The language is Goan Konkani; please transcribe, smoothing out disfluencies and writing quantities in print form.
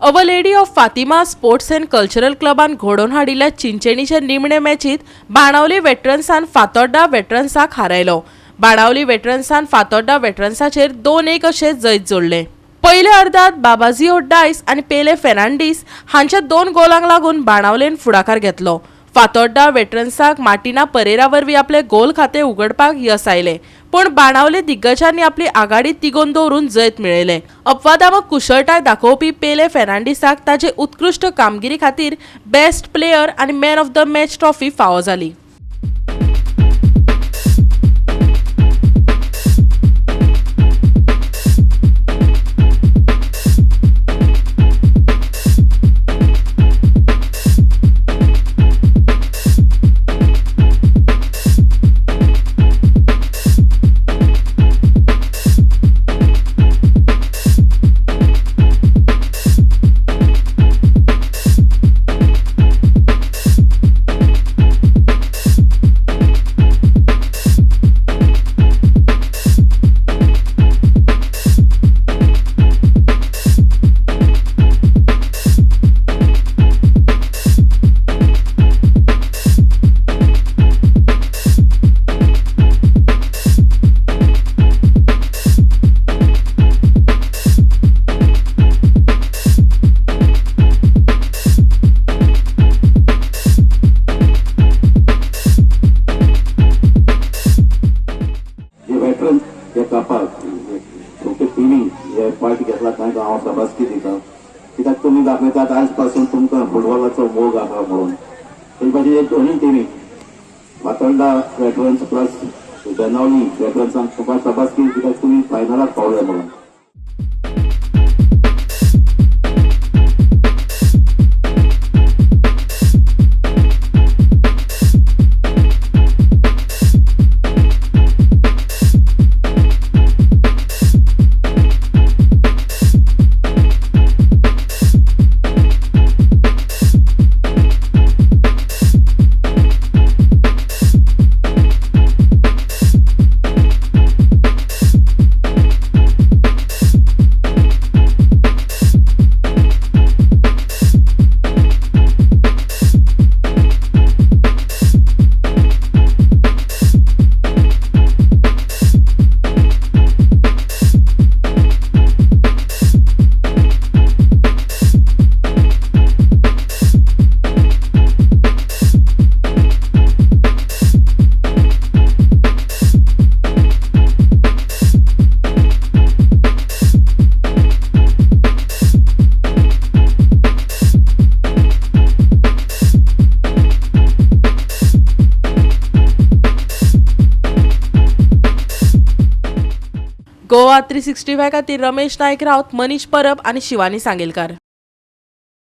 Our Lady of Fatima Sports and Cultural क्लबान घडोवन हाडिल्ल्या चिंचेणीचे निमणे मॅचीत बाणावली वेटरन्सान फातोड्डा वेटरन्साक हारयलो. बाणावली वेटरन्सान फातोड्डा वेटरन्साचेर 2-1 अशें जैत जोडलें. पयल्या अर्दांत बाबाजियो डायस आनी पेले फेर्नांडीस हांच्या 2 गोलांक लागून बाणावलेन फुडाकार घेतलो. फातोड्डा वेटरन्साक मार्टिना परेरा वरवीं आपले गोल खातें उगडपाक यस आयलें, पूण बाणावले दिग्गजांनी आपली आघाडी तिगोवन दवरून जैत मिळयलें. अपवादात्मक कुशळटाय दाखोवपी पेले फेर्नांडीसाक ताचे उत्कृश्ट कामगिरी खातीर बेस्ट प्लेयर आनी man of the match trophy फावो जाली. जे वेटरन हे कपाक तुमचे टिमी हे पार्ट घेतला तांकां हांव शाबासकी दिता, कित्याक तुमी दाखयतात आयज पासून तुमकां फुटबॉलाचो मोग आसा म्हणून. तेजे भाशेन दोनूय टिमी फातोर्डा वेटरन्स प्लस बेनावली वेटरन्सांक तुमकां शाबासकी, कित्याक तुमी फायनलाक पावले म्हणून. गोवा 365 खातीर रमेश नायक राऊत, मनीष परब आनी शिवानी सांगेलकार.